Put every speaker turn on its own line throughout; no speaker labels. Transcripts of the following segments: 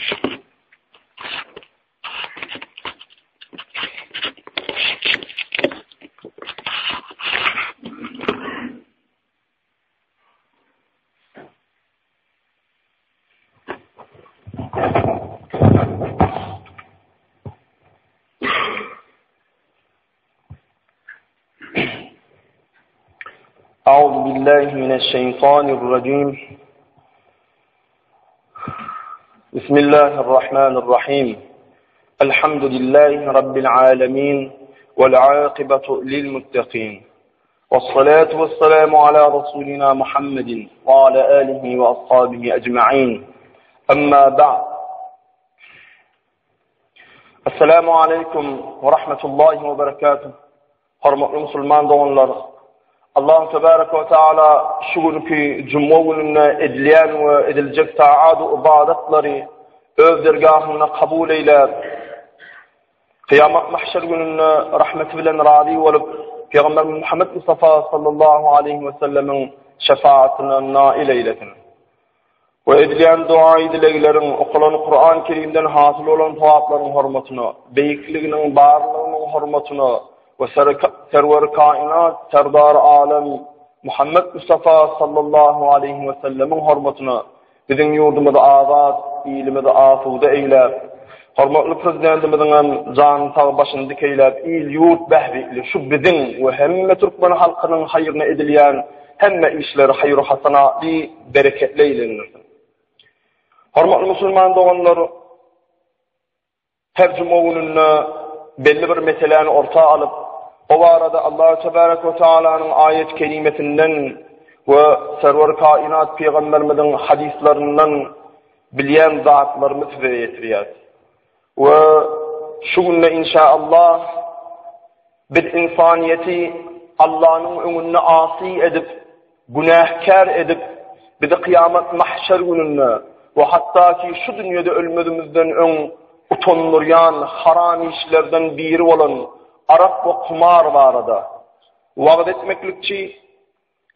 أعوذ بالله من الشيطان الرجيم بسم الله الرحمن الرحيم الحمد لله رب العالمين والعاقبة للمتقين والصلاة والسلام على رسولنا محمد وعلى آله وأصحابه أجمعين أما بعد Assalamu aleykum we rahmetullahi we berekatuh. Hormatly musulman doganlar, Allahu tebaraka we taala şu günki juma gününde edilýän we ediljek taat we ibadatlary öz dergahynda kabul eýläp, Kyýamat mahşer gününde rahmeti bilen razy bolup, Pygamber Muhammed Mustafa sallallahu aleyhi we sellemiň şefaatyna nail eýlesin. We edilýän dogaýy-dilegleriň, okalan Kuran Kerimden hasyl bolan sogaplaryň hormatyna, beýikliginiň, barlygynyň hormatyna we Serwer-i Kainat, Serdar-y Alem Muhammet Mustafa sallallahu aleýhi we sellemiň hormatyna biziň ýurdumyzy azat, ilimizi asuda eýläp, hormatly Prezidentimiziň hem janyny sag, başyny dik eýläp, il-ýurt bähbitli şu biziň we hemme türkmen halkynyň haýryna edilýän Hemme işleri haýru-hasanatly, bereketli eýlendirsin. Hormatly musulman doganlar, her juma gününde belli bir meseläni orta alyp, o barada Allah tebarek we taalanyň aýat kerimesinden we Serwer kainat pygamberimiziň hadyslaryndan bilýän zatlarymy size ýetirýäris. We şu günde inşaallah biz ynsanyýeti Allanyň öňünde asy edip, günähkär edip, bizi kyýamat mahşer gününde we hatda ki şu dünýede ölmezimizden öň utandyrýan haram işlerden biri bolan arak we kumar barada wagyz etmeklikçi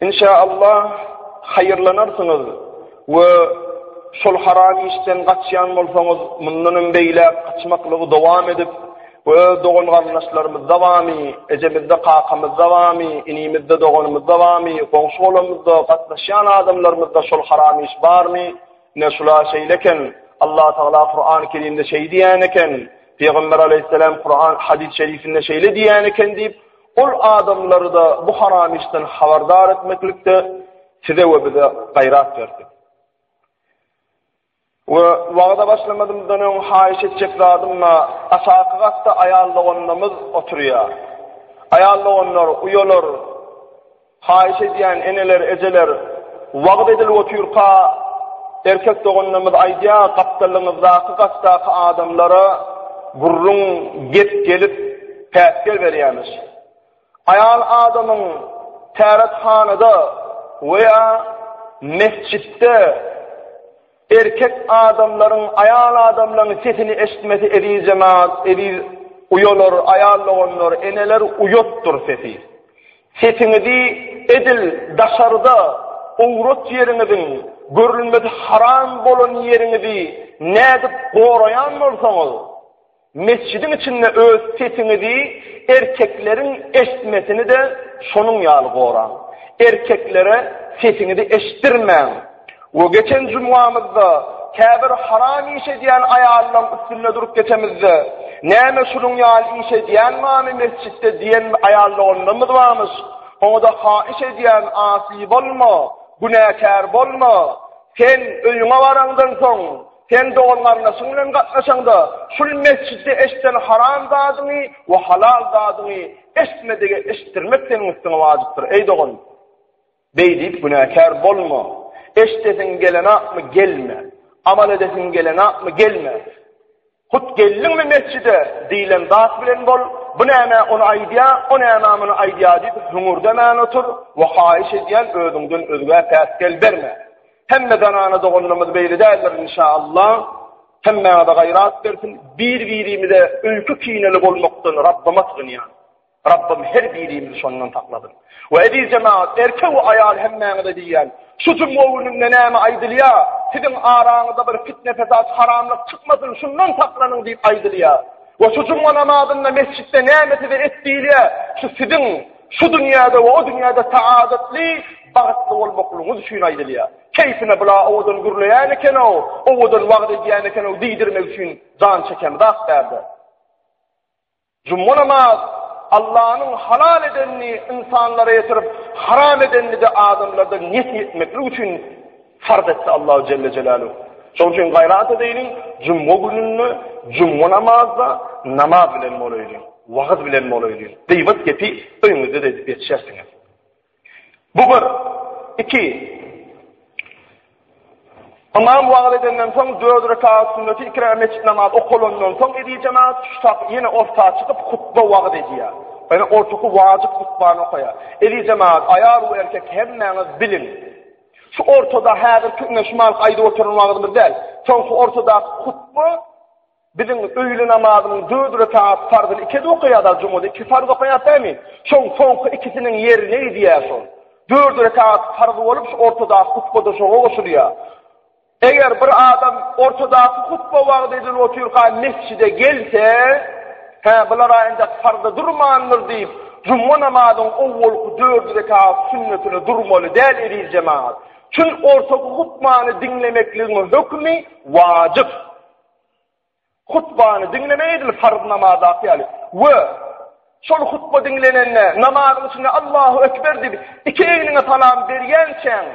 Inşaallah haýyrlanarsyňyz we şol haram işden gaçýan bolsaňyz mundan hem beýläk gaçmaklygy dowam edip we öz dogan garyndaşlarymyzda barmy, ejemizde kakamyzda barmy, inimizde doganymyzda barmy, goňşy golamyzda gatnaşýan adamlarymyzda şol haram iş barmy, ine şula şeýle eken, Allah Tagala Kur'an-ı Kerimde şeý diýen eken, Pygamber Aleyhisselam Kur'an hadis-i şerifinde şeýle diýen eken diýip Ol adamlary-da bu haram işden habardar etmeklikde size we bize gaýrat bersin. We wagza başlamazymyzdan öň haýyş etjek zadym bar, aşaky gatda aýal doganlarymyz oturýar. Aýal doganlar, uýalar, haýyş edýän eneler, ejeler, wagyz edilip otyrka erkek doganlarymyz aýdýar, gapdalyňyzdaky gatdaky adamlara gürrüň, gep gelip, päsgel berýärmiş. Aýal adamyň tärethanada we ýa mesjitde erkek adamlaryň aýal adamlaryň sesini eşitmesi eziz jemaat, eziz uýalar, aýal doganlar, eneler uýatdyr sesi. Sesiňizi edil daşarda owrat ýeriňiziň görülmesi haram bolan ýeriňizi nädip goraýan bolsaňyz, Mesjidiň içinde öz sesiňizi erkekleriň eşitmesini-de şonuň ýaly goraň. Erkeklere sesiňizi eşitdirmäň. We geçen jumgamyzda käbir haram iş edýän aýallaryň üstünde durup geçemizde, näme şunuň ýaly iş edýän barmy mesjitde diýen aýal doganlarymyz barmyş. Oňa-da haýyş edýän asy bolma, günäkär bolma. Sen öýüňe baraňdan soň, Sen dogan-garyndaşyň bilen gatnaşaňda, şul mesjitde eşden haram zadyňy we halal zadyňy eşitmedige eşitdirmek seniň üstüňe wajypdyr, eý dogan! Beý diýip günäkär bolma. Eşdesiň gelenakmy, gelme. Amal edesiň gelenakmy, gelme. Hut geldiňmi mesjide diýlen zat bilen bol, bu näme ony aýdýa, o näme muny aýdýa diýip hüňürdemän otur we haýyş edýän özüňden özgä päsgel berme. Hemme zenana doganlarymyz beýle däldir inşaallah. Hemmäňize gaýrat bersin. Bir-birimize öýke-kineli bolmakdan Rabbima sygynýan. Rabbym her birimizi şondan saklasyn. We eziz jemagat, erkek we aýal hemmäňize diýýän, şu juma gününde näme aýdylýar? Siziň araňyzda bir fitne-fesat, haramlyk çykmasyn, şundan saklanyň diýip aýdylýar. We şu juma namazynda mesjitde näme size et diýilýär? Şu siziň şu dünýäde we o dünýäde saadatly, bagtly bolmaklygyňyz üçin aýdylýar. Keýpine bula owadan gürleýän eken-ow, owadan wagyz edýän eken-ow diýdirmek üçin jan çekemzak bärde. Juma namaz Allanyň halal edenini ynsanlara ýetirip, haram edenini-de adamlardan nesi etmeklik üçin farz etdi Allahu Celle Celaluhu. Şonuň üçin gaýrat edeýliň, juma gününde juma namazda namaz bilen bolaýlyň, wagyz bilen bolaýlyň. Gyýbat gepi öýüňizde-de edip ýetişersiňiz. Bu bir. Iki. Ymam wagyz edenden soň dört rekat sünneti iki rekat mesjit namaz okalandan soň eziz jemaat şu tak ýene orta çykyp hutba wagyz edýär. Ýene ortaky wajyp hutbany okaýar. Eziz jemaat, aýal we erkek hemmäňiz biliň. Şu ortada häzirki ine şu mahalky aýdyp oturan wagyzymyz däl. Soňky ortadaky hutba Biziň öýle namazynyň dört rekaat farzyny iki edip okaýarlar, jumada iki farz okaýar dämi? Şoň soňky ikisiniň ýerine gidýär şol. Dört rekaat farz bolup şu ortadaky hutbada şoňa goşulýar. Eger bir adam ortadaky hutba wagyz edilip otyrka mesjide gelse, hä bular entek farzda durmandyr diýip, juma namazyň owwalky dört rekaat sünnetine durmaly däl eziz jemagat. Çün ortaky hutbany diňlemekligiň hökümi wajyp. Hutbany diňleme edil farz namazdaky ýaly. We şol hutba diňlenende namazyň içinde Allahu Ekber diýip iki egniňe salam berýänçäň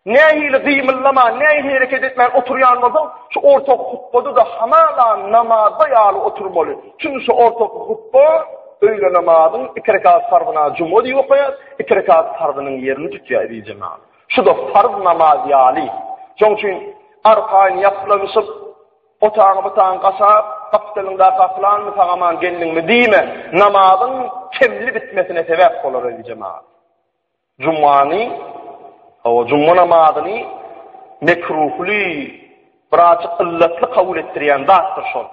nähili gymyldaman, nähili hereket etmän oturýan bolsaň, şu ortaky hutbada-da hamala namazda ýaly oturmaly. Çünki şu ortaky hutba öýle namazyň iki rekat farzyna juma diýip okaýar, iki rekat farzynyň ýerini tutýar eziz jemagat. Şu-da farz namaz ýaly. Şonuň üçin arkaýyn ýaplanyşyp, otaňy butaňy gaşap, gapdalyňdaky pylanmy sag-aman geldiňmi diýme, namazyň kemli bitmesine sebäp bolar eziz jemagat. Jumany, hawa, juma namazyny mekruhly, birazjyk yllatly kabul etdirýän zatdyr şol.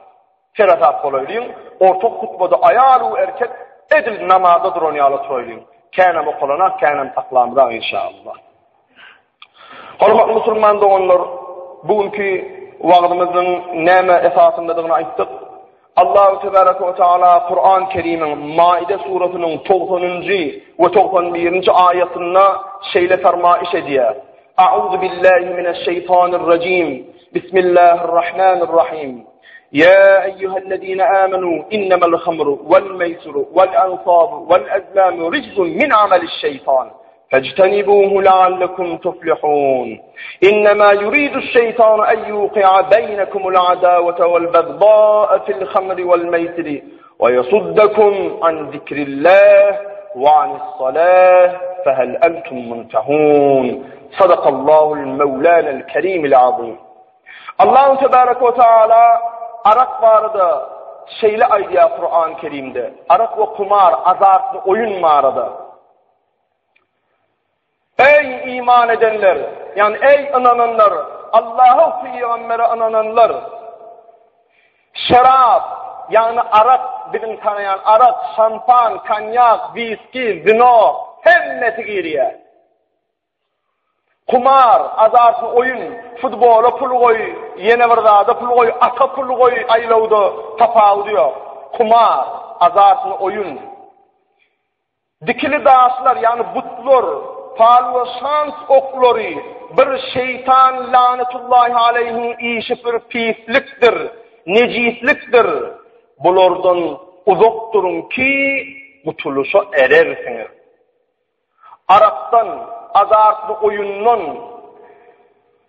Seresap bolaýlyň, ortak hutbada aýal-u erkek edil namazda duran ýaly oturaýlyň. Känem okalanak, känem saklamyzak inşallah. Hormatly musulman doganlar, bu günki wagzymyzyň näme esasyndadygyny aýtdyk. Allahu tebaraka we taala Kur'an Kerimiň Maide surasynyň 90-njy we 91-nji aýatynda şeýle fermaýyş edýär. A'udhu billahi mineşşeýtanirrajim. Bismillahirrahmanirrahim. Ya eyyühellezine amenu innemel hamru vel meysuru vel ansabu vel ezlamu rijzun min ameli'ş-şeytan. Fectenibuhu leallekum tuflihun. İnnemâ yuridu'ş-şeytanu en yuqi'a beynekumul adâvete vel bagdâe fil hamri vel meysiri ve yasuddakum an zikrillah ve anis-salâh fehel entum muntehun. Sadakallahul Mevlânel Kerimil Azim. Allahu Tebaraka we Taala arak barada şeýle aýdýar Kur'an-ı Kerimde. Arak we kumar, azartly oýun barada. Eý iman edenler, ýagny eý ynananlar, Allaha we pygambere ynananlar! Şerap, ýagny arak, biziň tanaýan arak, şampan, konýak, wiski, wino, hemmesi girýär. Kumar, azartly oýun, futbola pul goý, ýene bir zada pul goý, ata pul goý, aýlawda tapawudy ýok. Kumar, azartly oýun. Dikili daşlar, ýagny butlar, pal we şans oklary bir şeýtan lanetullahi aleýhiň işi bir pislikdir, nejislikdir. Bulardan uzak duruň ki, gutulyşa erersiňiz. Arakdan, azartly oýundan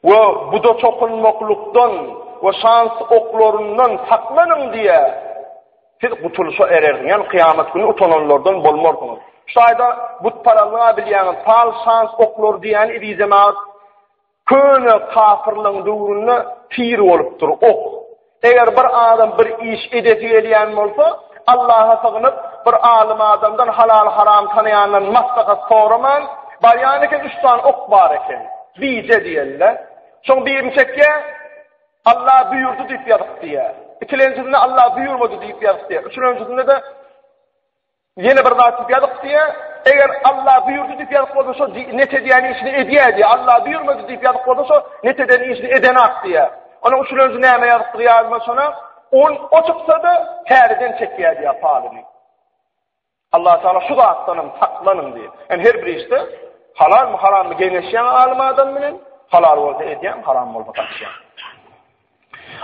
we buda çokunmaklykdan we şans oklaryndan saklanyň diýýär. Siz gutulyşa erersiňiz, ýagny kyýamat güni utananlardan bolmarsyňyz. Şu taýda butparazlyga bilýäňiz, pal şans oklary diýýäni eziz jemagat Köne kapyrlaryň döwründe pir bolupdyr, ok. Eger bir adam bir iş edesi gelýän bolsa, Allaha sygynyp, bir alym adamdan halal-haram tanaýandan maslahat soraman, barýan eken, üç sany ok bar eken. Bije diýende. Şoň birini çekýär, Allah buýurdy diýip ýazyp diýýär. Ikilenjisinde Allah buýurmady diýip ýazyp diýýär. Üçülenjisinde-de Ýene bir zat diýip ýazyp diýýär. Eger Allah buýurdy diýip ýazyp bolsa şo net edýän işini edýär diýýär. Allah buýurmady diýip ýazyp bolsa şo net eden işini edenak diýýär. Onuň üçülenji näme ýazypdyr ýadyma şona? On o çyksa-da täzeden çekýär diýýär palyny. Allah Teala şu zatdan hem saklanyň diýýär. Yani her bir işde halalmy harammy geňeşýän alym adam bilen halal bolsa edýän, haram bolsa gaçýan.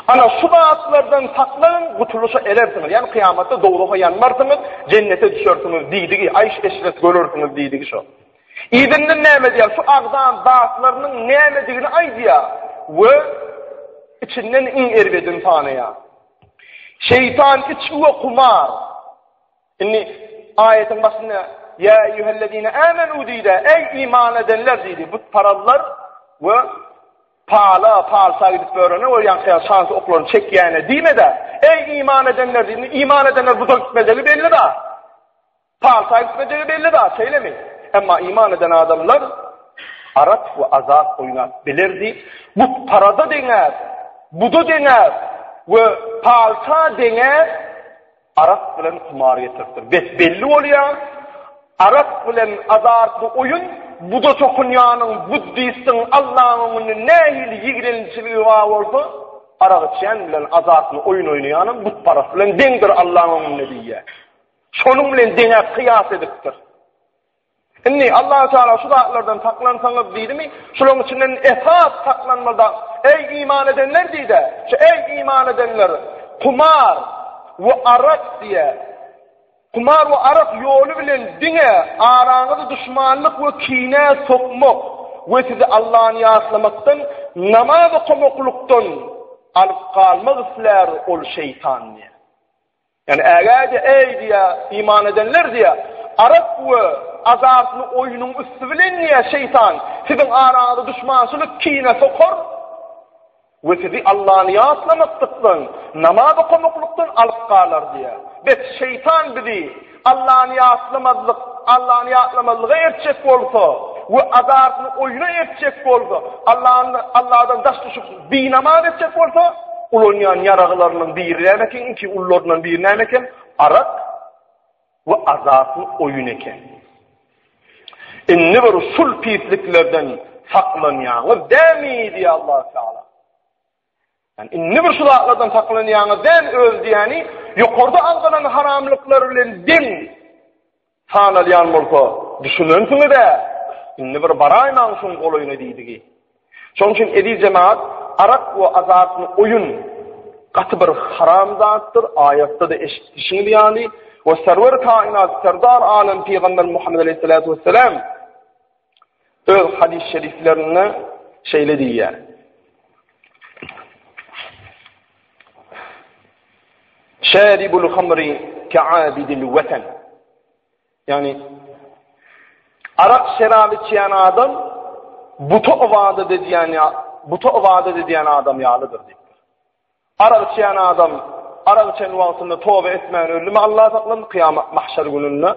Ana şu zatlardan saklanyň, gutulyşa erersiňiz. Ýagny kyýamatda dowzaha ýanmarsyňyz, jennete düşersiňiz diýdigi, aýş-eşret görersiňiz diýdigi şo. Yzyndan näme diýýär? Şu agzan zatlarynyň nämedigini aýdýar we içinden iň erbedini sanaýar. Şeýtan içgi we kumar. Indi aýatyň başynda Ýa eýýuhellezine amenu diýdi, eý iman edenler diýdi. Butparazlar we pala, palça gidip ýörene we ýaňky şans oklaryny çekýäne diýmedi. Eý iman edenler diýdi. Iman edenler buta gitmejegi belli-da. Palça gitmejegi belli-da, şeýlemi? Emma iman eden adamlar arak we azap oýnap bilerdi. Butparaza deňäp, buda deňäp we palça deňäp Arak bilen kumar getiripdir. Bes belli bolýar, arak bilen azartly oýun buda çokunýanyň, buddistiň Allaň öňünde nähili ýigrençiligi bar bolsa, arak içýän bilen azartly oýun oýnaýanam butparas bilen deňdir Allaň öňünde diýýär. Şonuň bilen deňäp kyýas edipdir. Indi Allahu Teala şu zatlardan saklansaňyz diýdimi? Şularyň içinden esas saklanmaly zat, eý iman edenler diýdi. Şu eý iman edenler, kumar we arak diýe. Kumar we arak ýoly bilen diňe araňyzy duşmanlyk we kine sokmak we sizi Allany ýatlamakdan, namaz okamaklykdan alyp galmak islär ol şeýtan diýe. Ýagny ägä-de eý diýýär, iman edenler diýýär, arak we azartly oýnuň üsti bilen diýýär şeýtan siziň araňyza duşmançylyk, kine sokar we sizi Allany ýatlamaklykdan, namaz okamaklykdan alyp galar diýýär. Bes şeýtan bizi Allany ýatlamazlyk, Allany ýatlamazlyga ertjek bolsa we azartly oýna ertjek bolsa, Allany Alladan daş düşüp binamaz etjek bolsa, Ulanýan ýaraglarynyň biri näme eken, iňki ulularyndan biri näme eken? Arak we azartly oýun eken. Indi bir şul pisliklerden saklanýaňyz dämi diýýär Allah Teala. Yani indi bir şu zatlardan saklanýaňyz dämi öz diýýäni ýokarda agzalan haramlyklar bilen deň Sanalýan bolsa, düşünensiňiz-ä, indi bir baraýmaň şuň golaýyna diýdigi. Şonuň üçin eziz jemagat, arak we azartly oýun gaty bir haram zatdyr, aýatda-da eşidişiňiz ýaly, we Serwer kainat, Serdar alem Pygamber Muhammed aleyhissalatu vesselam öz hadys şeriflerinde şeýle diýýär. Şaribul hamri ke'abidil weten. Ýagny arak şerap içýän adam buta ybadat edýän ýa buta ybadat edýän adam ýalydyr diýipdir. Arak içýän adam arak içen wagtynda toba etmän öldümi Allah saklasyn kyýamat mahşer gününde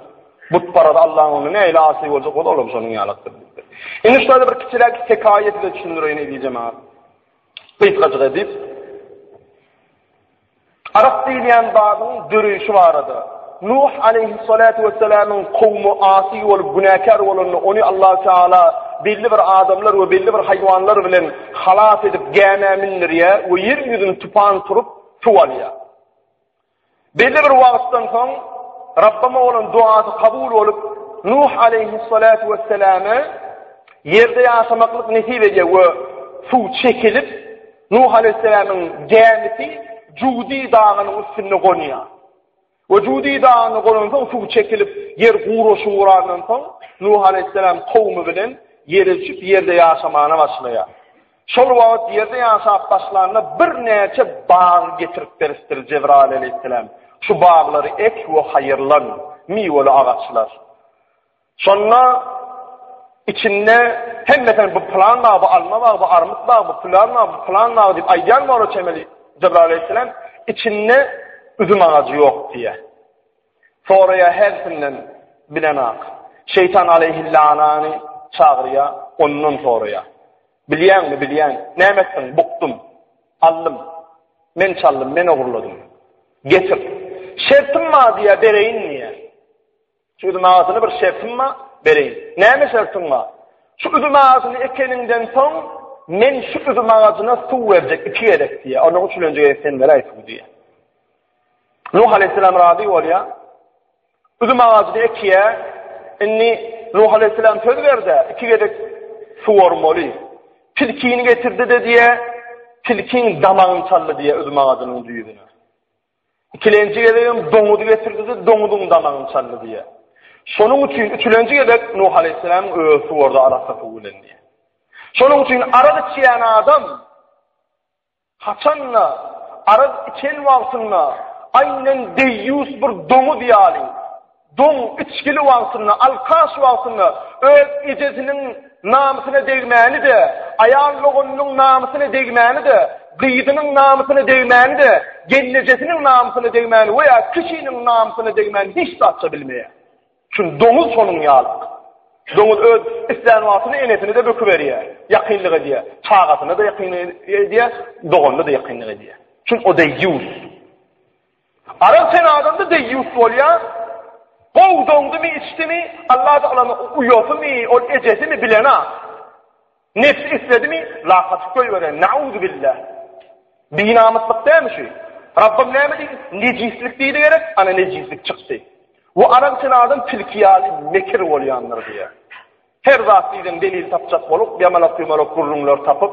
butparaz Allahyň öňünde nähili asy boljak bolsa olam şonuň ýalydyr diýipdir. Indi şu taýda bir kiçiräk hekaýa size düşündireýin eziz jemagat. Gysgajyk edip Arak diýilýän zadyň döreýşi barada, Nuh aleýhissalatu wessalamyň kowmy asy bolup günäkär bolanda ony Allahu Teala belli bir adamlar we belli bir haýwanlar bilen halas edip gämä mündirýär we ýer ýüzüni tupan turup suw alýar. Belli bir wagtdan soň Rabbime bolan duasy kabul bolup Nuh aleýhissalatu wessalama ýerde ýaşamaklyk nesip edýär we suw çekilip Nuh aleýhissalamyň gämisi Judi dagynyň üstünde gonýar. We Judi dagyna gonansoň suw çekilip, ýer guraşyp ugrandan soň, Nuh aleýhissalam kowumy bilen ýere düşüp, ýerde ýaşamana başlaýar. Şol wagt ýerde ýaşap başlanda birnäçe bag getirip beripdir Jebraýyl aleýhissalam. Şu baglary ek we haýyrlan, miweli agaçlar. Şonda içinde hemmesini bu pylan bag, bu alma bag, bu armyt bag, bu pylan bag, bu pylan bag diýip aýdýan bora çemeli Jebraýyl aleyhisselam içinde üzüm agajy ýok diýýär. Soraýar hersinden bilenak. Şeýtan aleyhillanany çagyrýar, ondan soraýar. Bilýäňmi, bilýän. Näme etdiň? Bukdum. Aldym. Men çaldym, men ogurladym. Getir. Şertim bar diýýär, bereýin diýýär. Şu üzüm agajyna bir şertim bar, bereýin. Näme şertiň bar? Şu üzüm agajyny ekeniňden soň, men şu üzüm agajyna suw berjek iki gezek diýýär. Ondan üçülenji gezek sen beräý suw diýýär. Nuh aleyhisselam razy bolýar. Üzüm agajyny ekýär. Indi Nuh aleyhisselam söz berdi, iki gezek suwarmaly. Tilkini getirdi-de diýýär, tilkiň damagyny çaldy diýýär üzüm agajynyň düýbüne. Ikilenji gezegem doňuzy getirdi-de, doňuzyň damagyny çaldy diýýär. Şonuň üçin üçülenji gezek Nuh aleyhisselamyň özi suwardy arassa suw bilen diýýär. Şonuň üçin arak içýän adam Haçan-da, arak içen wagtynda, aýnen deýýus bir doňuz ýaly, doň içgili wagtynda, alkaş wagtynda öz ejesiniň namysyna degmäni-de, aýal doganynyň namysyna degmäni-de, gyzynyň namysyna degmäni-de, gelnejesiniň namysyna degmäni we ýa kişiniň namysyna degmäni hiç zatça bilmeýär. Çünki doňuz şonuň ýalyk. Doňuz öz islän wagtynda enesine-de böküberýär, ýakynlyk edýär. Çagasyna-da ýakynlyk edýär, doganyna-da ýakynlyk edýär. Çünki o deýýus. Arak içen adam-da deýýus bolýar. Gowy doňdumy, içdimi, Allah Tagalanyň uýasymy, ol ejesimi bilenok. Nebsi isledimi, lak atyp goýberen. Nauzubillah. Binamyslyk dälmi şu? Rabbim näme diýdi? Nejislik diýdi gerek, ana nejislik çykdy. Bu arak içen adam tilki ýaly mekir bolýandyr diýýär. Her zat diýseň delil tapjak bolup, ýamalak-ýumalak gürrüňler tapyp.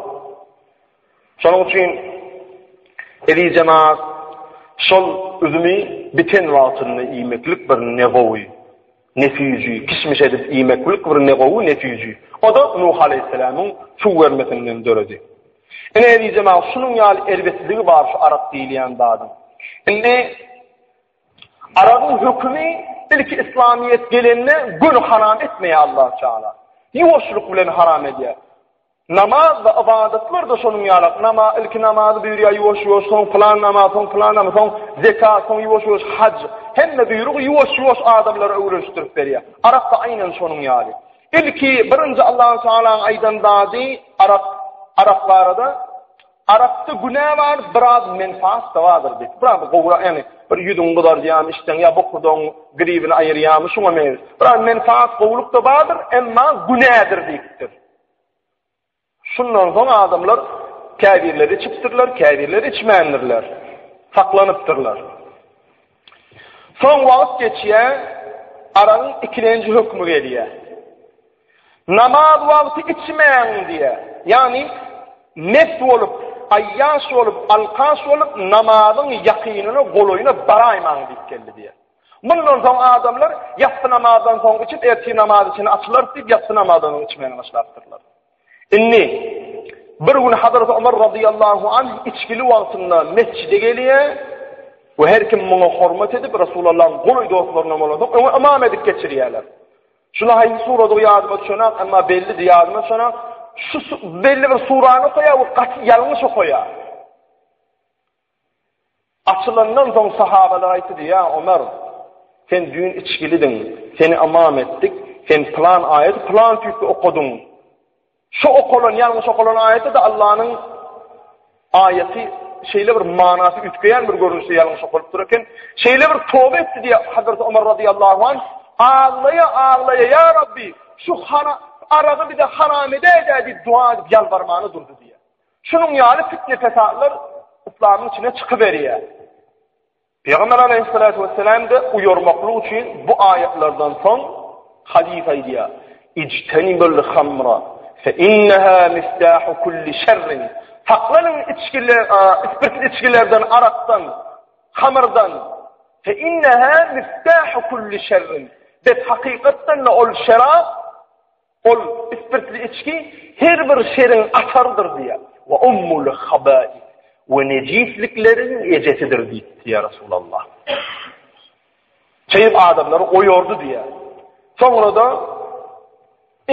Şonuň üçin eziz jemaat, şol üzümi biten wagtynda iýmeklik bir ne gowy. Ne süýji, kişmiş edip iýmeklik bir ne gowy, ne süýji. O-da Nuh aleýhissalamyň suw bermesinden döredi. Ine, eziz jemagat, şunuň ýaly erbetligi bar şu arak diýilýän zadyň. Indi aragyň hökümi ilki yslamyýet gelende göni haram etmeýär Allah Teala. Ýuwaşlyk bilen haram edýär. Namaz-da, ybadatlar-da şonuň ýalak. Nama, ilki namazy buýurýar ýuwaş-ýuwaş, soň pylan namaz, soň pylan namaz, soň zekat, soň ýuwaş-ýuwaş haj. Hemme buýrugy ýuwaş-ýuwaş adamlara öwrenişdirip berýär. Arak-da aýnan şonuň ýaly. Ilki birinji Allahu Tealanyň aýdan zady arak, arak barada Arakda günä bar, biraz menfaat-da bardyr diýip. Biraz gowrak, ýagny bir ýüzüňi gyzardýarmy, içseň ýa bokurdagyň gribini aýyrýarmy, şuňa meňzeş. Biraz menfaat, gowulyk-da bardyr, emma günädir diýipdir. Şundan soň adamlar käbirleri içipdirler, käbirleri içmändirler. Saklanypdyrlar. Soň wagt geçýär, aragyň ikilenji hökmi gelýär. Namaz wagty içmäň diýýär. Ýagny mes bolup, aýýaş bolup, alkaş bolup namazyň ýakynyna, golaýyna baraýmaň diýip geldi diýýär. Mundan soň adamlar ýassy namazdan soň içip, ertir namaz üçin açylarys diýip, ýassy namazdan soň içmäge başlapdyrlar. Indi bir gün Hazreti Omar radıyallahu anh içgili wagtynda mesjide gelýär we her kim muňa hormat edip Resulullah'yň golaý dostlaryndan bolansoň öňe ymam edip geçirýärler. Şuna haýsy suradygy ýadyma düşenak, emma bellidi ýadyma düşenak. Şu belli bir surany okaýar we gaty ýalňyş okaýar. Açylandan soň sahabalar aýtdy, Ýa Omar, sen düýn içgilidiň, seni ymam etdik, sen pylan aýaty pylan tüýsde okadyň. Şu okalan, ýalňyş okalan aýatda-da Allanyň aýaty şeýle bir manasy üýtgeýän bir görnüşde ýalňyş okalypdyr eken. Şeýle bir toba etdi diýýär Hazreti Omar razyýallahu anh, aglaýa aglaýa ýa Rabbi, şu aragy bize haram edäý-dä diýip dua edip ýalbarmana durdy diýýär. Şunuň ýaly fitne-fesatlar yslamyň içine çykyberýär. Pygamber aleyhissalatu vesselam-da uýarmaklyk üçin bu aýatlardan soň hadys aýdýar. Ijtenibul hamra fe inneha miftahu kulli şerrin. Saklanyň içgiler, ispirtli içgilerden, arakdan, hamyrdan. Fe inneha miftahu kulli şerrin. Bet hakykatdan-da ol şerap Ol ispirtli içgi her bir şeriň açarydyr diýýär. We ummul habais we nejislikleriň ejesidir diýipdi ýa Resulallah. Şeýdip adamlary oýardy diýýär. Soňra-da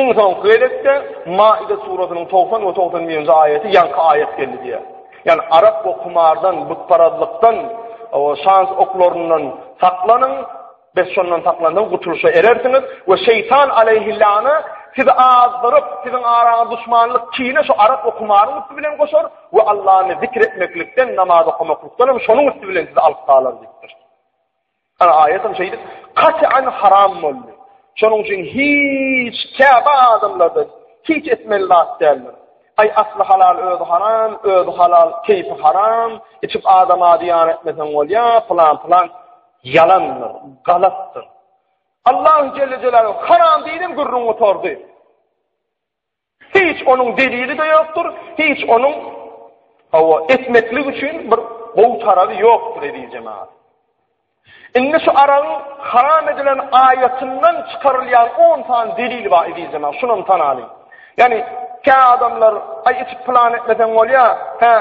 iň soňky gezekde Maide surasynyň 90 we 91-nji aýaty ýaňky aýat geldi diýýär. Ýagny arak we kumardan, butparazlykdan, şans oklaryndan saklanyň, Bes şondan saklansaňyz gutulyşa erersiňiz we şeýtan aleýhillana sizi azdyryp, siziň araňyza duşmanlyk, kine şu arak we kumaryň üsti bilen goşar we Allany zikr etmeklikden, namaz okamaklykdan hem şonuň üsti bilen sizi alyp galar diýipdir. Ana aýatam şeýdip. Kat'an haram boldy. Şonuň üçin hiç käbir adamlarda hiç etmeli zat däldir. Aý asly halal özi haram, özi halal keýpi haram, içip adama zyýan etmeseň bolýar, pylan pylan ýalandyr, galatdyr. Allahu Celle Celaluhu haram diýdim gürrüň gutardy. Hiç onuň delili-de ýokdur, hiç onuň hawa etmeklik üçin bir gowy taraby ýokdur eziz jemagat. Indi şu aragyň haram edilen aýatyndan çykarylýan 10 sany delil bar eziz jemagat, şunam tanalyň. Ýani kä adamlar aý içip plan etmeseň bolýar, hä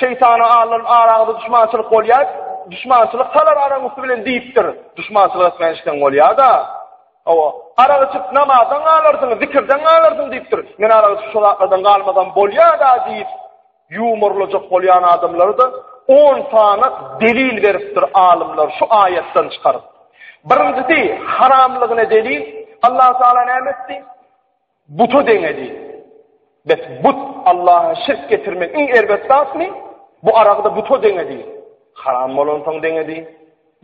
şeýtana aldanyp araňyzda duşmançylyk bolýar, duşmançylyk salar aragyň üsti bilen diýipdir. Duşmançylyk etmän içseň bolýar-da. Hawa, arak içip namazdan galarsyň, zikirden galarsyň diýipdir. Men arak içip şol zatlardan galmasam bolýar-da diýip, ýumurlajak bolýan adamlara-da on sany delil beripdir alymlar şu aýatdan çykaryp. Birinjisi, haramlygyna delil, Allah Taala näme etdi? Buta deňedi. Bes but Allaha şirk getirmek iň erbet zatmy? Bu aragy-da buta deňedi. Haram bolansoň deňedi.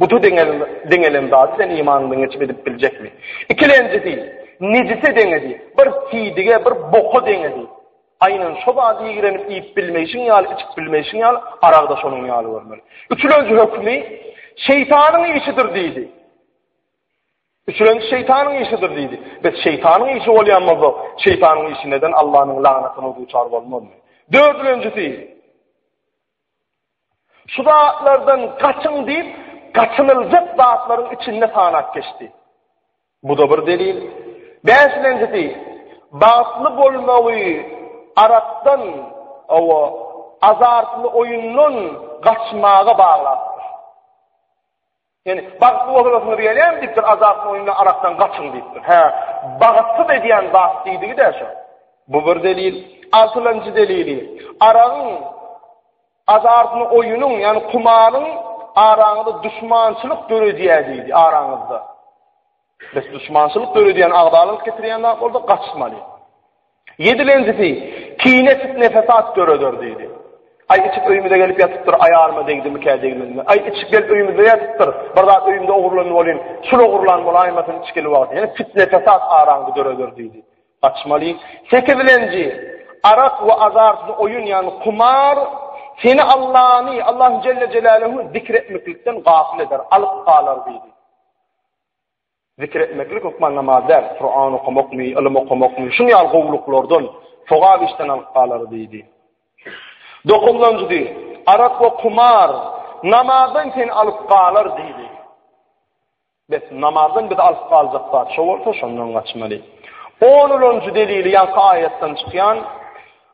Buta deňelen zady sen imanyňdan geçip edip biljekmi? Ikilenjisi, nejise deňedi. Bir siýdige, bir boka deňedi. Aýnan şo zady ýigrenip iýip bilmeýşiň ýaly, içip bilmeýşiň ýaly, aragy-da şonuň ýaly görmeli. Üçülenji hökümi, şeýtanyň işidir diýdi. Üçülenji şeýtanyň işidir diýdi. Bes şeýtanyň işi bolýan bolsa, şeýtanyň işi neden Allanyň lagnatyna duçar bolmazmy? Dördülenjisi, şu zatlardan gaçyň diýip, gaçynyljak zatlaryň içinde sanap geçdi. Bu da bir delil. Bäşilenjisi, bagtly bolmagy arakdan, owa, azartly oýundan gaçmaga baglapdyr. Ýani, bagtly bolasyňyz gelýärmi diýipdir, azaply oýundan arakdan gaçyň diýipdir. Hä, bagtsyz edýän zat diýdigi-dä şo. Bu bir delil. Altylanjy delili, aragyň, azartly oýunyň, ýagny kumaryň araňyzda duşmançylyk döredýär diýdi, araňyzda. Bes duşmançylyk döredýän, agzalalyk getirýän zat bolsa gaçmaly. Ýedilenjisi, kine fitne fesat döreder diýdi. Aý içip öýümize gelip ýatypdyr, aýalyma degdimikä degmedimi? Aý içip gelip öýümizde ýatypdyr, bir zat öýümde ogurlandy bolýyn, şul ogurlan bolaýmasyn içgili wagty. Ýene fitne fesat araňda döreder diýdi. Gaçmaly. Sekizilenji, arak we azartly oýun ýagny kumar seni Allany, Allahu Celle Celaluhu zikr etmeklikden gafyl eder, alyp galar diýdi. Zikir etmeklik hökman namaz däl, Kuran okamakmy, ylym okamakmy, şuň ýaly gowulyklardan, sogap işden alyp galar diýdi. Dokuzynjysy, arak we kumar namazdan seni alyp galar diýdi. Bes, namazdan bizi alyp galjak zat şo bolsa, şondan gaçmaly. Onunjy delili ýaňky aýatdan çykýan,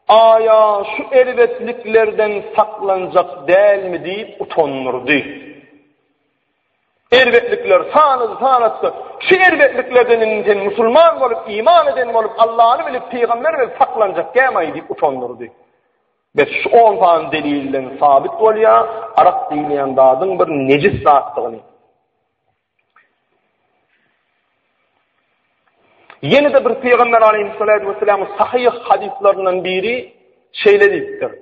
Aýa şu erbetliklerden saklanjak dälmi diýip utandyrdy. Erbetlikler sanady sanatdy. Şu erbetliklerden indi sen musulman bolup, iman eden bolup, Allany bilip, pygamber bilip saklanjak dämaý diýip utandyrdy. Bes şu 10 sany delilden sabit bolýar, arak diýilýän zadyň bir nejis zatdygyny. Ýene-de bir pygamber aleyhissalatu vesselamyň sahyh hadyslaryndan biri şeýle diýipdir.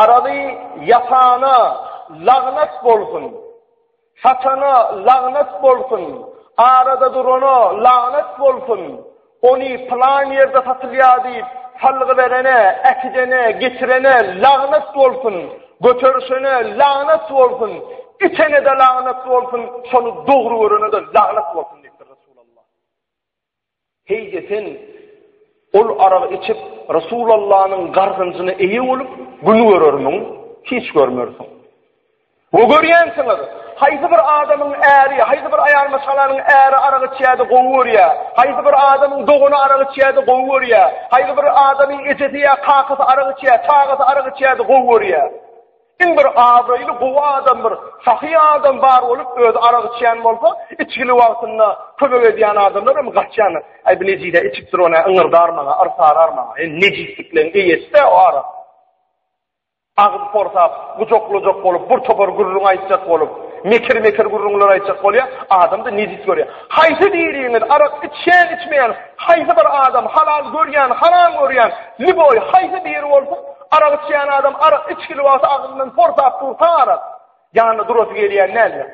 Aragy ýasana lagnat bolsun, satana lagnat bolsun, arada durana lagnat bolsun, ony pylan ýerde satylýar diýip, salgy berene, äkidene, getirene lagnat bolsun, göterişene lagnat bolsun, içene-de lagnat bolsun, şony dogry görene-de lagnat bolsun diýipdir Resulallah. Heý-de sen ol aragy içip, Resulallanyň gargynjyna eýe bolup, gün görermiň? Hiç görmersiň. We görýänsiňiz, haýsy bir adamyň äri, haýsy bir aýal maşgalanyň äri arak içýär-de gowy görýär, haýsy bir adamyň dogany arak içýär-de gowy görýär, haýsy bir adamyň ejesi ýa kakasy arak içýär, çagasy arak içýär-de gowy görýär. Iň bir abraýly gowy adam bir sahy adam bar bolup özi arak içýän bolsa içgili wagtynda kömek edýän adamlar hem gaçýandyr. Aý bu nejise içipdir ony yňyrdar maňa, yrsarar maňa. E nejislikleň eýesi-dä o arak. Agyz porsap, gujaklajak bolup, bir topar gürrüň aýtjak bolup, mekir-mekir gürrüňler aýtjak bolýar, adam-da nejis görýär. Haýsy biriňiz arak içýän, içmeýän, haýsy bir adam halal görýän, haram görýän, lýuboý haýsy biri bolsun, Arak içýän adam arak içgili wagty agzyndan porsap dursa arak, ýanynda durasy gelýän däldir.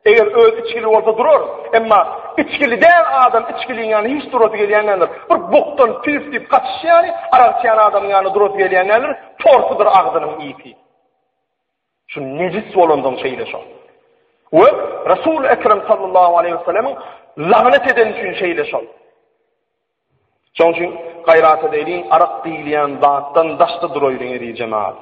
Eger öz içgili bolsa durar. Emma içgili däl adam içgiliň ýanynda hiç durasy gelýän däldir. Bir bokdan püf diýip gaçyşy ýaly arak içýän adamyň ýanynda durasy gelýän däldir. Torsudyr agzynyň ysy. Şu nejis bolansoň şeýle şo. We Resul Ekrem sallallahu aleyhi ve sellemiň lagnet edeni üçin şeýle şol. Şoň üçin gaýrat edeýliň, arak diýilýän zatdan daşda duraýlyň eziz jemagat.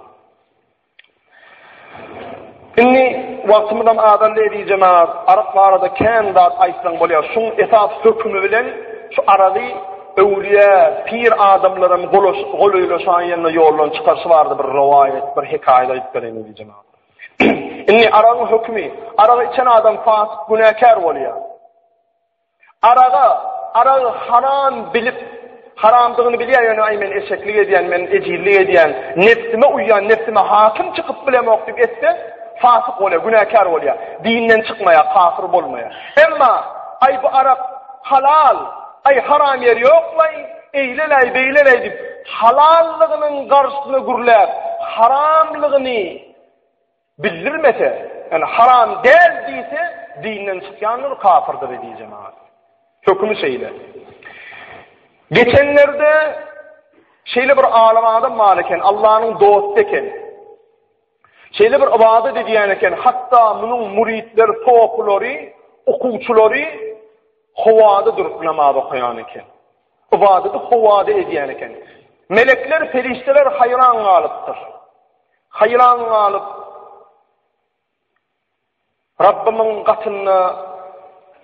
Indi wagtymyzam azaldy eziz jemagat, arak barada kän zat aýtsaň bolýar. Şuň esas hökümi bilen şu aragy öwlüýä, pir adamlaram golaýlaşaýanda ýoldan çykaryşy barada bir rowaýat, bir hekaýat aýdyp bereýin eziz jemagat. Indi aragyň hökümi, aragy içen adam fasyk, günäkär bolýar. Araga, aragy haram bilip, haramdygyny bilýär, ýöne aý men eşeklik edýän, men ejizlik edýän, nebsime uýýan, nebsime hakim çykyp bilemok diýip etse, fasyk bolýar, günäkär bolýar. Dinden çykmaýar, kafir bolmaýar. Emma aý bu arak halal, aý haram ýeri ýok-laý, eýle-läý, beýle-läý diýip, halallygynyň garşysyna gürläp, haramlygyny Bildirmese, ýagny haram däl diýse, dinden çykýandyr, kafyrdyr eziz jemagat. Hökümi şeýle. Geçenlerde şeýle bir alym adam bar eken, Allanyň dosty eken. Şeýle bir ybadat edýän eken, hatda munuň müritleri, sopulary, okuwçylary howada durup namaz okaýan eken. Ybadaty howada edýän eken. Melekler, perişdeler haýran galypdyr. Haýran galyp, Rabbymyň gatynda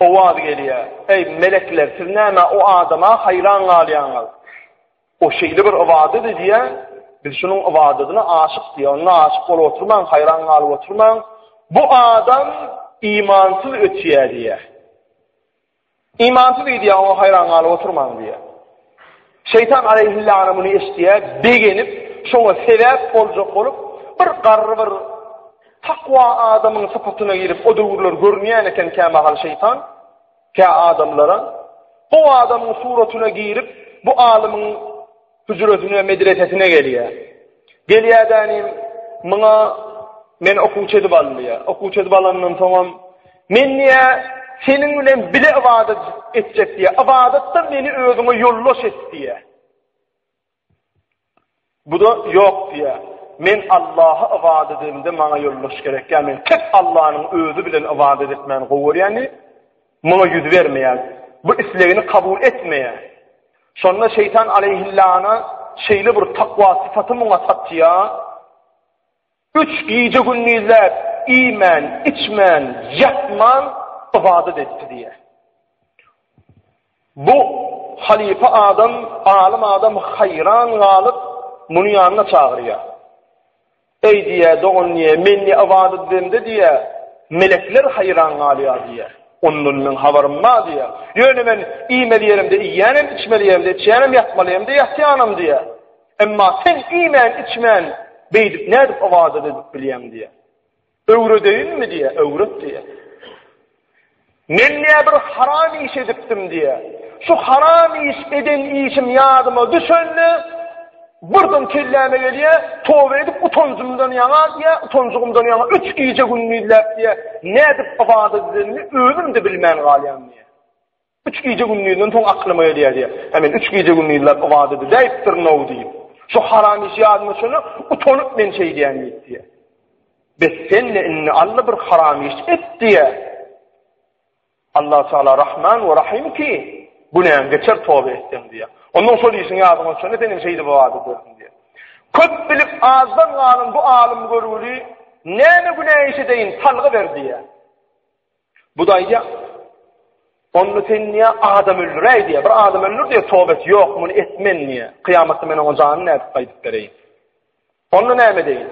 owaz gelýär, Eý, melekler, siz nämä o adama haýran galýaňyz? O şeýle bir ybadat edýär, biz şunuň ybadadyna aşyk diýýär. Onda aşyk bolup oturmaň, haýran galyp oturmaň. Bu adam imansyz ötýär diýýär. Imansyz gidýär, oňa haýran galyp oturmaň diýýär. Şeýtan aleýhillana muny eşidýär, begenip, şoňa sebäp boljak bolup, bir garry bir takwa adamyň sypatyna girip, o döwürler görünýän eken kämahal şeýtan, kä adamlara, gowy adamyň suratyna girip, bu alymyň hüjresine, medresesine gelýär. Gelýär-dänim, muňa meni okuwçy edip al diýýär. Okuwçy edip alandan soňam, men diýýär, seniň bilen bile ybadat etjek diýýär. Ybadatda meni özüňe ýoldaş et diýýär. Bu-da ýok diýýär. Men Allaha ybadat edemde maňa ýoldaş gerek däl. Men tek Allanyň özi bilen ybadat etmäni gowy görýän diýip, muňa ýüz bermeýär. Bu islegini kabul etmeýär. Şonda şeýtan aleýhillana şeýle bir takwa sypaty muňa satýar, üç gije-gündizläp iýmän, içmän, ýatman ybadat etdi diýýär. Bu halypa adam, alym adam haýran galyp, muny ýanyna çagyrýar. Eý diýýär, dogan diýýär, men diýýär, ybadat edemde diýýär, melekler haýran galýar diýýär. Ondan meň habarym bar diýýär. Ýöne men iýmeli ýerimde iýýänem, içmeli ýerimde içýänem, ýatmaly ýerimde ýatýanam diýýär. Emma sen iýmän, içmän beýdip nädip ybadat edip bilýäň diýýär. Öwredeýinmi diýýär, öwret diýýär. Men diýýär bir haram iş edipdim diýýär. Şu haram iş eden işim ýadyma düşende birden kelläme gelýär, toba edip utanjymdan ýaňa diýýär, utanjygymdan ýaňa üç gije gündizläp diýýär, nädip ybadat edenimi özüm-de bilmän galýan diýýär. Üç gije-gündizden soň aklyma gelýär diýýär. Hä men üç gije-gündizläp ybadat edäýipdirin-ow diýip. Şu haram iş ýadyma düşende utanyp men şeýdýän diýip diýýär. Bes sen-de indi alla bir haram iş et diýýär. Allah Teala Rahman we Rahim ki, günäň geçer toba etseň diýýär. Ondan şol işiň ýadyňa düşende sen hem şeýdip ybadat edersiň diýýär. Köp bilip azdan galan bu alym görgüli näme günä iş edeýin salgy ber diýýär. Bu-da aýdýar, Onda sen diýýär, adam öldüräý diýýär. Bir adam öldür diýýär, toba et. Ýok, muny etmen diýýär. Kyýamatda men oňa janyny nädip gaýdyp bereýin? Onda näme edeýin?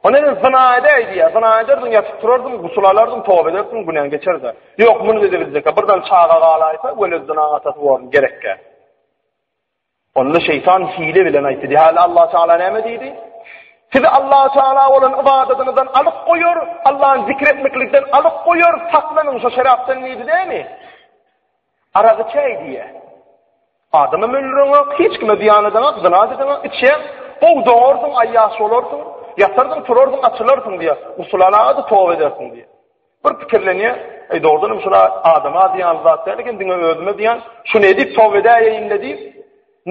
Onda sen zyna edäý diýýär. Zyna ederdiň, ýatyp turardyň, gusul alardyň, toba ederdiň, günäň geçerdi. Ýok, muny edebiljek. Birden çaga galaýsa, weled zynaň atasy borun, gerekkä. Onda şeýtan hile bilen aýtdy. Diýýär, Allah Taala näme diýdi? Sizi Allah Taala bolan ybadatyňyzdan alyp goýar, Allahny zikr etmeklikden alyp goýar, saklanyň şo şerapdan diýdi dämi? Aragy çäý diýýär. Adamam öldüreňok, hiç kime zyýan edeňok, zyna edeňok, içýäň, gowy doňarsyň, aýýaş bolarsyň, ýatarsyň, turarsyň, açylarsyň diýýär. Gusul alaga-da toba edersiň diýýär. Bir pikirlenýär, eý dogrudanam şul adama zyýanly zat däl eken, diňe özüme zyýan, şuny edip toba edäýeýin-le diýip,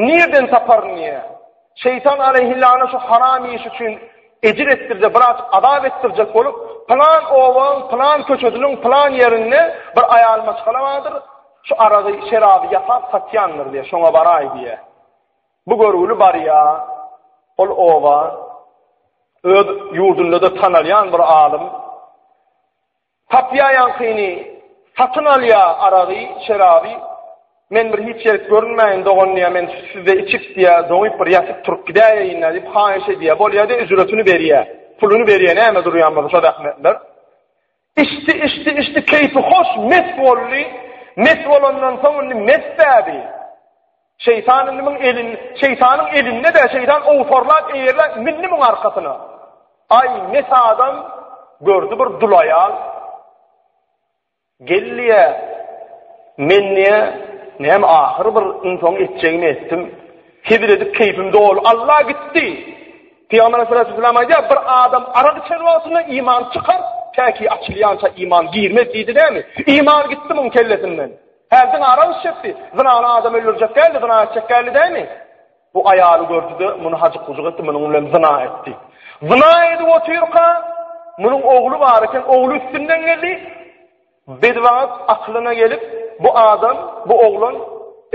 nirden taparyn diýýär. Şeýtan aleýhillana şu haram iş üçin ejir etdirjek, biraz azap etdirjek bolup, pylan obaň, pylan köçesiniň pylan ýerinde bir aýal maşgala bardyr, şu aragy, şeraby ýasap satýandyr diýýär, şoňa baraý diýýär. Bu görgüli barýar ol oba, öz ýurdunda-da tanalýan bir alym. Tapýar ýaňkyny, satyn alýar aragy, şeraby. Men bir hiç ýerik görünmäýin dogan diýýär, men sizde içip diýýär, doňup bir ýatyp turup gidäýeýin-dä diýip haýyş edýär. Bolýar-da üjretini berýär, puluny berýär, näme durýan bolsa şo zähmetler. Içdi, içdi, içdi, keýpi hoş, mes boldy. Mes bolandan soň indi mes bäbi. Şeýtan indi muň elin, şeýtanyň elinde-de, şeýtan owsarlap, eýerläp mindi muň arkasyna. Aý, mes adam gördi bir dul aýal. Gel diýe, men diýe, näme ahyr bir iň soň etjegimi etdim. Hezil edip keýpim doly. Allah gitdi. Pygamber aleyhissalatu aýdýar, bir adam arak içen wagtynda iman çykar, täki açylýança iman girmez diýdi dämi? Iman gitdi muň kellesinden. Häzir diňe arak içjekdi. Zynaly adam öldürjek däldi, zyna etjek däldi dämi? Bu aýaly gördi-de, muny hajyk-bujuk etdi, munuň bilen zyna etdi. Zyna edip otyrka, munuň ogly bar eken, ogly üstünden geldi. Bedbagt akylyna gelip, bu adam, bu oglan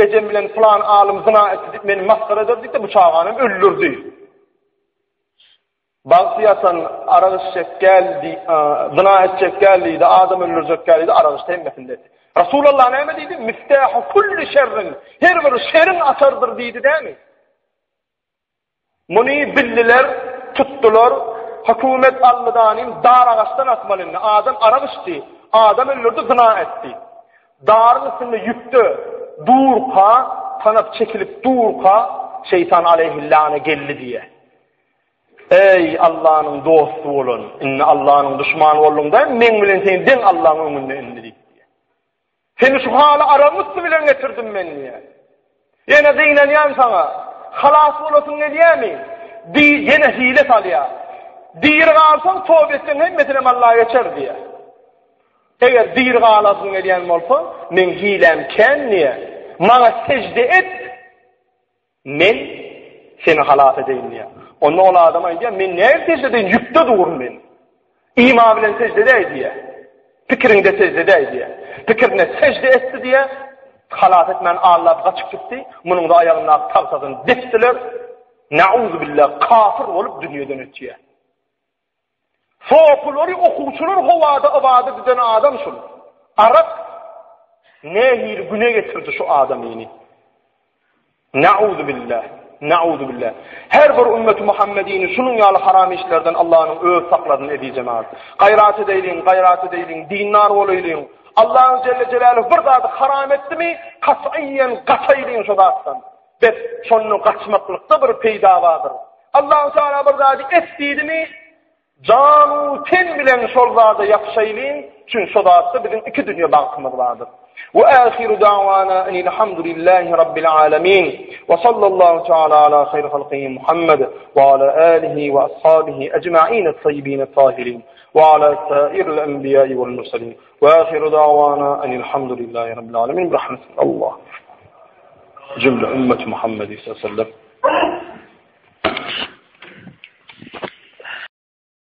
ejem bilen pylan alym zyna etdi diýip meni masgara eder diýip-de bu çagany hem öldürdi. Bagty ýatan arak içjek gel diý, zyna etjek gel diýdi, adam öldürjek gel diýdi, arak içdi hemmesini etdi. Resulallah näme diýdi? Miftahu kulli şerrin. Her bir şeriň açarydyr diýdi dämi? Muny bildiler, tutdular. Hökümet aldy danym dar agaçdan asmaly indi. Adam arak içdi, adam öldürdi, zyna etdi. Daryň üstünde ýüpde durka, tanap çekilip durka, şeýtan aleýhillana geldi diýe. Eý, Allanyň dosty bolan, indi Allanyň duşmany bolduň-da, meň bilen sen deň Allaň öňünde indi diýip. Seni şu hala aragyň üsti bilen getirdim men diýýär. Ýene gynanýan saňa. Halas bolasyň gelýärmi? Diý, ýene hile salýar. Diri galsaň, toba etseň hemmesinem Alla geçer diýýär. Eger diri galasyň gelýän bolsa, meň hiläm kän diýýär. Maňa sežde et, Men seni halas edeýin diýýär. Onda ol adam aýdýar, men näme sežde edeýin, ýükde durun men. Ima bilen sežde edäý diýýär. Pikiriňde sežde edäý diýýär. Pikirine sežde etdi diýýär. Halas etmän allap gaçyp gitdi. Munuň-da aýagyndaky tagtasyny depdiler. Nauzubillah, kafir bolup dünýeden ötýär. Sopulary, okuwçylar howada ybadat eden adam şul. Arak nähili güne getirdi şu adamyny. Nauzubillah. Nauzubillah. Her bir ümmeti Muhammedini şunuň ýaly haram işlerden Allah'yň öz saklasyn eziz jemaat. Gaýrat edeýliň, gaýrat edeýliň, dindar bolaýlyň. Allah'yň Celle Celaluhu bir zady haram etdimi, kat'iyen gaçaýlyň şu zatdan. Bes, şondan gaçmaklykda bir peýda bardyr. Allahu Teala bir zady et diýdimi, jan-u ten bilen şol zada ýapyşaýlyň, çünki şo zatda biziň iki dünýe bagtymyz bardyr. We ahiru da'wana enil hamdulillahi rabbil alamin. We sallallahu teala ala hayr halqihi Muhammed we ala alihi we ashabihi ecma'in at-tayyibin at-tahirin we ala sa'iril enbiya'i wal mursalin. We ahiru da'wana enil hamdulillahi rabbil alamin. Bi rahmetillah. Cümle ümmeti Muhammed sallallahu aleyhi ve sellem.